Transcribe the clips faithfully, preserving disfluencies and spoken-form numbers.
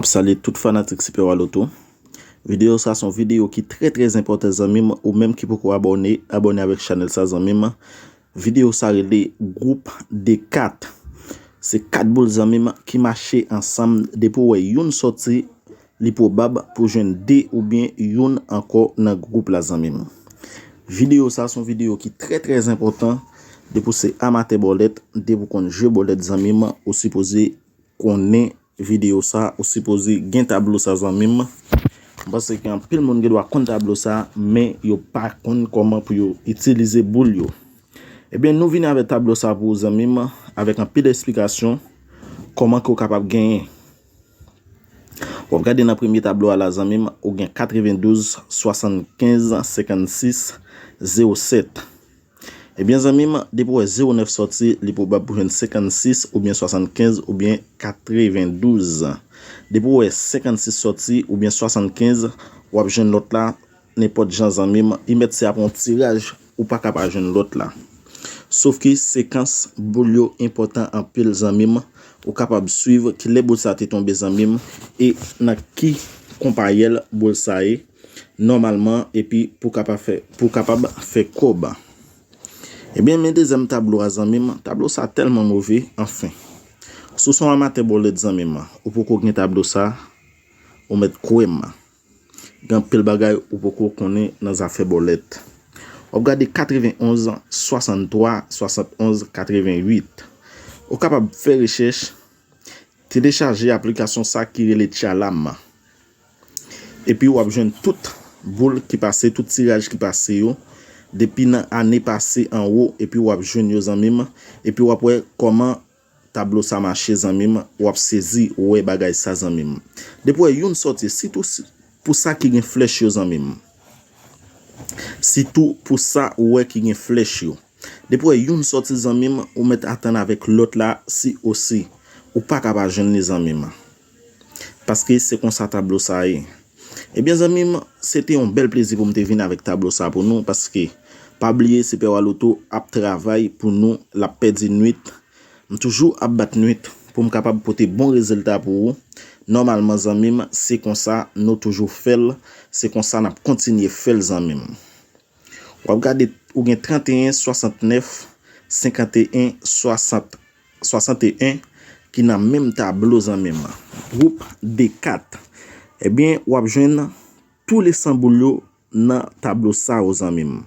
Salye tout fanatik Super Wa Loto. Videyo sa se yon videyo ki trè trè enpòtan zanmi m, ou menm ki poko abòne, abòne avèk chanèl sa zanmi m. Videyo sa rele gwoup de kat. Se kat boul zanmi m ki mache ansanm, depi w wè youn sòti, li pwobab pou jwenn de oubyen youn ankò nan gwoup la zanmi m. Videyo sa se yon videyo ki trè trè enpòtan, depi w se amatè bòlèt, depi w konn jwe bòlèt zanmi m, ou sipoze konnen videyo sa, ou sipoze gen tablo sa zanmi m. M panse ke anpil moun gen dwa konn tablo sa, men yo pa konn kòman pou yo itilize boul yo. Ebyen, nou vini avèk tablo sa pou ou zanmi m, avèk anpil esplikasyon, kòman ke w kapab genyen. W ap gade nan premye tablo a la zanmi m, ou gen katrevendouz, swasannkenz, senkannsis, zewo sèt. Ebyen zanmi m, depi w wè zewo nèf sòti, li pwobab pou jwenn senkannsis oubyen swasannkenz oubyen katrevendouz. Depi w wè senkannsis sòti oubyen swasannkenz, w ap jwenn lòt la nenpòt jan zanmi m. Li mèt se ap yon tiraj, ou pa ka pa jwenn lòt la. Sof ke sekans boul yo enpòtan anpil zanmi m. Ou kapab swiv kilè boul sa te tonbe zanmi m e nan ki konpayèl boul sa ye nòmalman, epi pou kapab fè, pou kapap fè kòb. Ebyen, men dezyèm tablo a zanmi m. Tablo sa tèlman move, anfen. Si w se yon amatè bòlèt zanmi m, ou poko gen tablo sa, ou mèt kwè m. Gen anpil bagay ou poko konnen nan zafè bòlèt. W ap gade katrevenonz, swasanntwa, swasannonz, katrevenwit. Ou kapab fè rechèch, telechaje aplikasyon sa ki rele Tchalam. Epi w ap jwenn tout boul ki pase, tout tiraj ki pase yo, depi nan ane pase anwo, epi w ap jwenn yo zanmi m, epi w ap wè kòman tablo sa mache zanmi m, w ap sezi wè bagay sa zanmi m. Depi w wè youn sòti, sitou si, pou sa ki gen flèch yo zanmi m. Sitou pou sa ou wè ki gen flèch yo. Depi w wè youn sòti zanmi m, ou mèt atann avèk lòt la si osi. Ou pa ka pa jwenn li zanmi m. Paske se konsa tablo sa ye. Ebyen zanmi m, se te yon bèl plezi pou m te vin avèk tablo sa pou nou, paske pa bliye Super Wa Loto ap travay pou nou, l ap pèdi nwit. M toujou ap bat nwit pou m kapab pote bon rezilta pou ou. Nòmalman zanmi m, se konsa nou toujou fè l, se konsa n ap kontinye fè l zanmi m. W ap gade, ou gen tranteyen, swasantnèf, senkanteyen, swasant, swasanteyen ki nan menm tablo zanmi m. Gwoup de kat. Ebyen, w ap jwenn tou le san boul yo nan tablo sa yo zanmi m.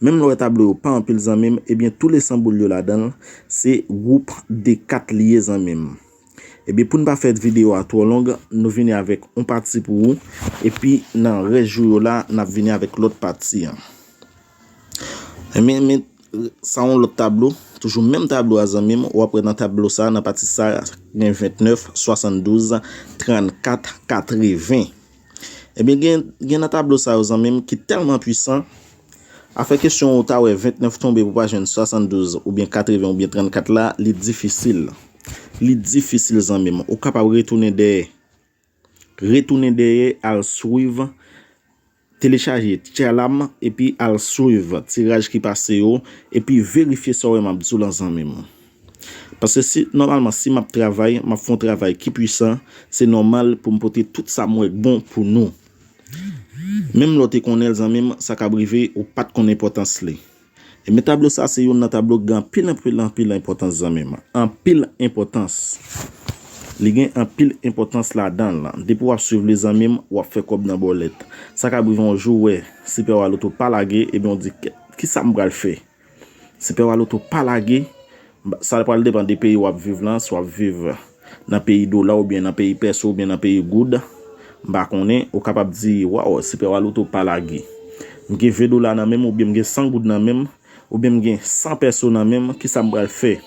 Menm lè w wè tablo yo pa anpil zanmi m, ebyen tou le san boul yo ladan l, se gwoup de kat li ye zanmi m. Ebyen pou n pa fè videyo a twò long, nou vini avèk yon pati pou ou, epi nan rès jou yo la, n ap vini avèk lòt pati an. Men, men, sa yon lòt tablo, toujou menm tablo a zanmi m, w ap wè nan tablo sa, nan pati sa, gen ventnèf, swasanndouz, trannkat, katreven. Ebyen, gen, gen nan tablo sa yo zanmi m ki tèlman pwisan, afè kesyon ou ta wè ventnèf tonbe pou pa jwenn swasanndouz oubyen katreven oubyen trannkat la, li difisil. Li difisil zanmi m. Ou kapab retounen dèyè. Retounen dèyè, al swiv, telechaje Tchalam, epi al swiv tiraj ki pase yo, epi verifye sa w wè m ap di w lan zanmi m. Paske si, nòmalman, si m ap travay, m ap fè yon travay ki pwisan, se nòmal pou m pote tout sa m wè k bon pou nou. Menm lè w te konnen l, zanmi m, sa kab rive, ou pa t konn enpòtans li. Ebyen, tablo sa se youn nan tablo ki gen anpil, anpil, anpil enpòtans, zanmi m. Anpil enpòtans. Li gen anpil enpòtans ladan l. Depi w ap swiv li, zanmi m, w ap fè kòb nan bòlèt. Sa kab rive yon jou, w wè Super Wa Loto pa lage, ebyen, w di, "Kèt, kisa m pral fè?" Super Wa Loto pa lage, sa pral depann de peyi w ap viv lan, si w ap viv nan peyi dola oubyen nan peyi pèso oubyen nan peyi goud, m pa konnen, ou kapab di, "Waw, Super Wa Loto pa lage. M gen ven dola nan men m oubyen m gen san goud nan men m, oubyen m gen san pèso nan men m, kisa m pral fè?"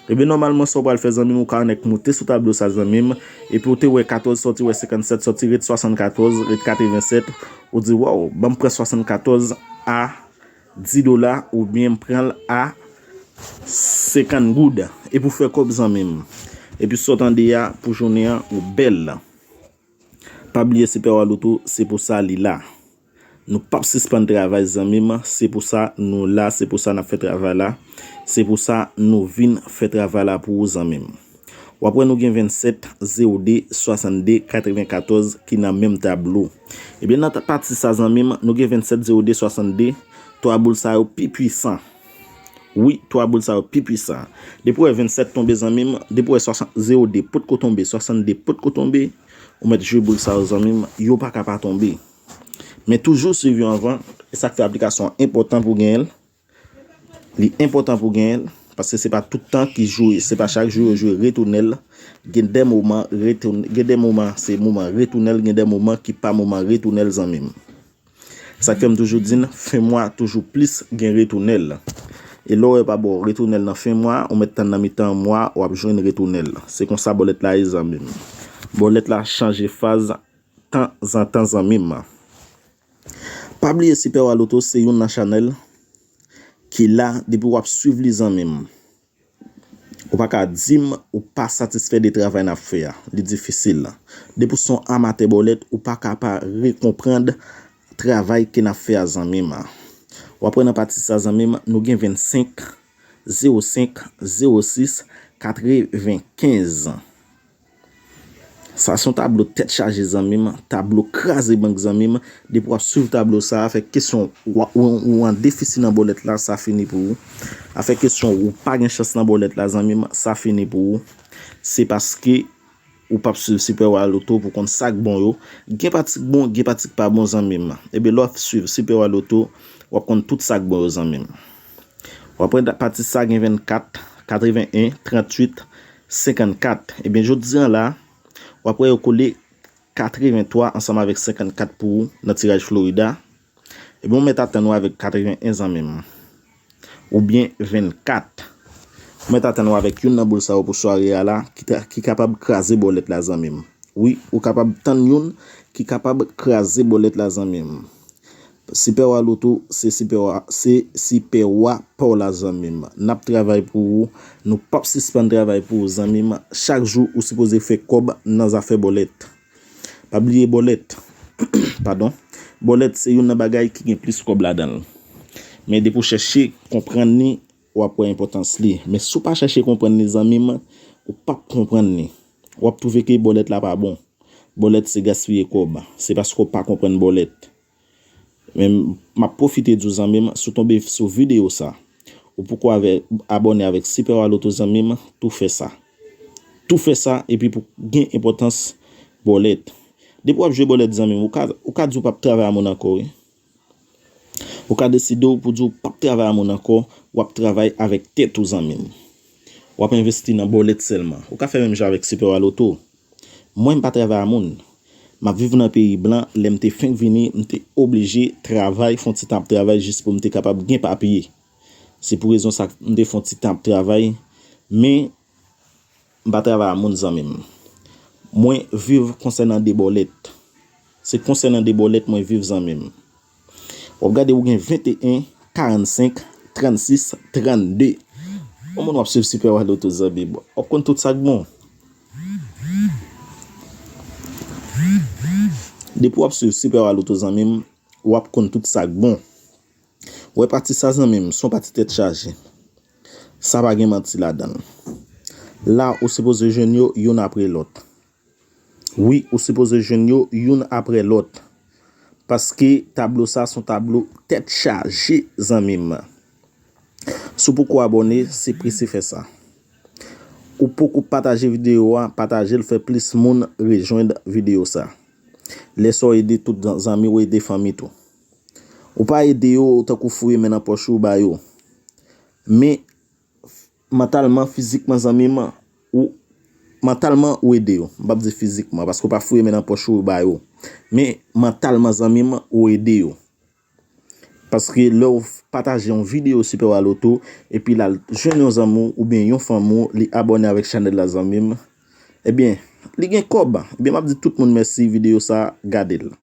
Ebyen, nòmalman, sa w pral fè, zanmi m, ou ka annik moute sou tablo sa, zanmi m, epi w te wè katòz sòti, wè senkannsèt sòti, ret swasannkatòz, ret katrevensèt, ou di, "Waw, ban m pran swasannkatòz a dis dola oubyen m pran l a senkant goud." Epi w fè kòb, zanmi m. Epi sa w tande a pou jounen an, ou bèl. Pa bliye Super Wa Loto, se pou sa li la. Nou p ap sispann travay, zanmi m. Se pou sa nou la, se pou sa n ap fè travay la. Se pou sa nou vin fè travay la pou ou, zanmi m. W ap wè nou gen vennsèt, zewo de, swasannde, katrevenkatòz ki nan menm tablo. Ebyen, nan ta-, pati sa, zanmi m, nou gen vennsèt, zewo de, swasannde, twa boul sa yo pi pwisan. Wi, twa boul sa yo pi pwisan. Depi w wè vennsèt tonbe, zanmi m, depi w wè swasant, zewo de potko tonbe, swasannde potko tonbe, ou mèt jwe boul sa yo, zanmi m, yo pa ka pa tonbe. Men toujou swiv yo anvan, e sa k fè aplikasyon an enpòtan pou genyen l. Li enpòtan pou genyen l, paske se pa tout tan ki jwe, se pa chak jou yo jwe retounèl. Gen de moman retoun-, gen de moman se moman retounèl, gen de moman ki pa moman retounèl, zanmi m. Sa k fè m toujou di n, fen mwa toujou plis gen retounèl. E lè w wè yo pa ba w retounèl nan fen mwa, ou mèt tann nan mitan mwa, w ap jwenn retounèl. Se konsa bòlèt la ye, zanmi m. Bòlèt la chanje faz tanzantan, zanmi m. Pa bliye Super Wa Loto se youn nan chanèl ki la depi w ap swiv li, zanmi m. Ou pa ka di m ou pa satisfè de travay n ap fè a. Li difisil. Depi w se yon amatè bòlèt, ou pa ka pa rekonprann travay ke n ap fè a, zanmi m. W ap wè nan pati sa, zanmi m, nou gen vennsenk, zewo senk, zewo sis, katrevenkenz. Sa se yon tablo tèt chaje, zanmi m, tablo kraze bank, zanmi m. Depi w ap swiv tablo sa, afè kesyon w, w, w an defisi nan bòlèt la, sa fini pou ou. Afè kesyon ou pa gen chans nan bòlèt la, zanmi m, sa fini pou ou. Se paske ou p ap swiv Super Wa Loto pou konn sa k bon yo. Gen pati k bon, gen pati k pa bon, zanmi m. Ebyen, lè w ap swiv Super Wa Loto, w ap konn tout sa k bon yo, zanmi m. W ap wè pati sa gen vennkat, katreven en, tranntuit, senkannkat. Ebyen, jodi a la, w ap wè yo kole katreventwa ansanm avèk senkannkat pou ou nan tiraj Florida. Ebyen, ou mèt atann ou avèk katreven en, zanmi m. Oubyen vennkat. Ou mèt atann ou avèk youn nan boul sa yo pou sware a la, ki ta, ki kapab kraze bòlèt la, zanmi m. Wi, ou kapab tann youn ki kapab kraze bòlèt la, zanmi m. Super Wa Loto, se Super Wa, se Super Wa pa w la, zanmi m. N ap travay pou ou, nou p ap sispann travay pou ou, zanmi m. Chak jou, ou sipoze fè kòb nan zafè bòlèt. Pa bliye bòlèt. Padon. Bòlèt se youn nan bagay ki gen plis kòb ladan l. Men depi w chèche konprann li, w ap wè enpòtans li. Men si w pa chèche konprann li, zanmi m, ou p ap konprann li. W ap twouve ke bòlèt la pa bon. Bòlèt se gaspiye kòb. Se paske w pa konprann bòlèt. Men m ap pwofite di w, zanmi m, si w tonbe sou videyo sa, ou poko avè, abòne avèk Super Wa Loto, zanmi m, tou fè sa. Tou fè sa, epi pou gen enpòtans bòlèt. Depi w ap jwe bòlèt, zanmi m, ou ka, ou ka di w p ap travay a moun ankò, wi. Ou ka deside w pou di w p ap travay a moun ankò, w ap travay avèk tèt ou, zanmi m. W ap envesti nan bòlèt sèlman. Ou ka fè menm jan avèk Super Wa Loto. Mwen, m pa travay a moun. M ap viv nan peyi blan, lè m te fenk vini, m te oblije travay, fè yon ti tan ap travay jis pou m te kapab gen papye. Se pou rezon sa m te fè yon ti tan ap travay, men m pa travay a moun, zanmi m. Mwen viv konsènan de bòlèt. Se konsènan de bòlèt mwen viv, zanmi m. W ap gade ou gen venteyen, karannsenk, trannsis, trannde. Yon moun w ap swiv Super Wa Loto, zanmi m. W ap konn tout sa k bon. Depi w ap swiv Super Wa Loto, zanmi m, w ap konn tout sa k bon. Wè pati sa, zanmi m, se yon pati tèt chaje. Sa pa gen manti ladan l. La, ou sipoze jwenn yo youn apre lòt. Wi, ou sipoze jwenn yo youn apre lòt. Paske tablo sa se yon tablo tèt chaje, zanmi m. Si w poko abòne, se prese fè sa. Ou poko pataje videyo a, pataje l, fè plis moun rejwenn videyo sa. Lè sa w ede tout zan-, zanmi w, ede fanmi tou. Ou pa ede yo tankou fouye men nan pòch ou ba yo. Men mantalman, fizikman, zanmi m, ou, mantalman, ou ede yo. M p ap di fizikman, paske w pa fouye men nan pòch ou ba yo. Men mantalman, zanmi m, ou ede yo. Paske lè w pataje yon videyo Super Wa Loto, epi l al jwenn yon zanmi w oubyen yon fanmi w, li abòne avèk chanèl la, zanmi m, ebyen, li gen kòb. Ebyen, m ap di tout moun mèsi, videyo sa, gade l.